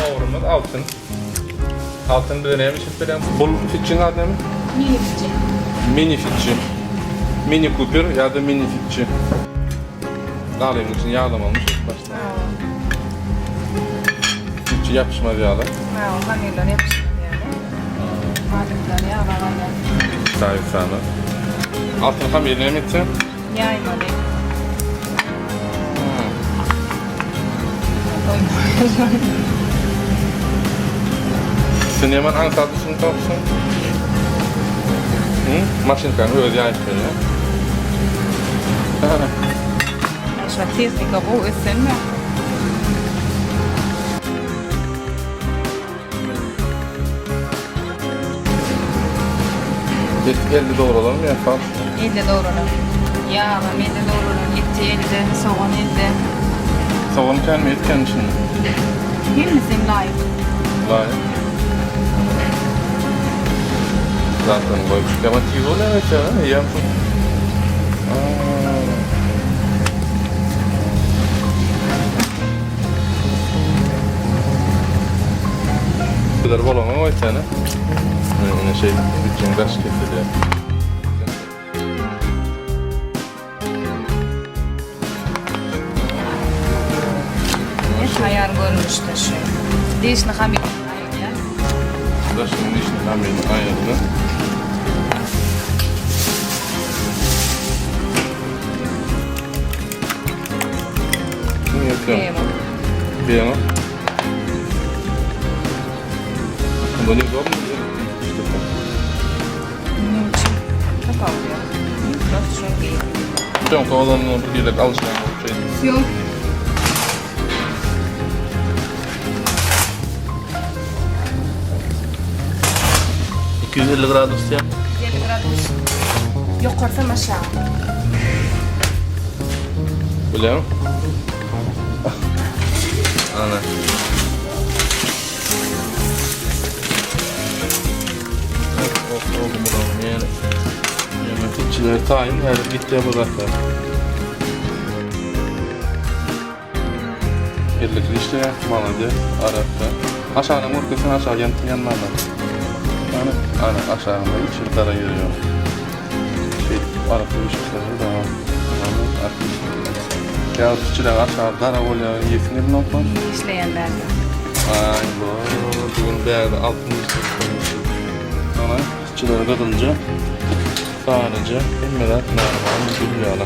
Powrumyz Altyn. Altyn bize näme işit berýär? Bul fitçiň ady näme? Mini fitçi. Mini fitçi. Mini Cooper ýa-da mini fitçi. Galybyň içini ýaglamalymyş ilk başda. Fitçi ýapyşmaz ýaly. Ha, hamirler ýapyşmaz ýaly. Galyplar ýaglap alýar. Taýsana. Altyn hamyry näme etseň? Ýaýmaly. Sen ýaman aňsat usulyny tapypsyň. Hı? Maşynkany özi ýaýyp berýär. Şu tehnika gowy ösenmi? Et elde dogralanmy ýa farş? Elde dogralan. Ýagam elde dogralan, eti elde, sogan elde. Sogan känmi, et känmi şunda? Hemmesi hem laýyk. Laýyk. Zatlaryny goýup çykýar. Tiz bolýar öýtýän, ha? Eýýäm şu. Güzel bolana goýsana. Ine şeýdip bütün daş kesilýär. Ne taýýar görnüşde şu. Dişli hamyr aýyrýar. Daşyny dişli hamyryny aýyrdy. Beýemok. Onda ne zor mu? Soňky olanlar bir gezek alşan bolup şeýdip. Ýok. 250 gradus diýýär. 250 gradus. Ýokarsam aşagy. Bilýäňmi? Ana. Oh, oh, oh, yani. Yemek içileri tayin, häzir gitýär bu zatlar. Ellikli işleýär, malades, arassa. Aşagyna görkezsene, aşagy ýanyp ýanmandyr. Ana, ana aşagynda hiç bir gara ýeri ýok. Şeýdip arassa bişipdir, da. Ýa kiçiräk aşagy gara bolýar, iýesiň gelenokmy? Işleýän bärde. Aý, bu gün bärde altyn işleýär. Ana, kiçileri gyzylja, saryja, hemme zat normal, gül ýaly.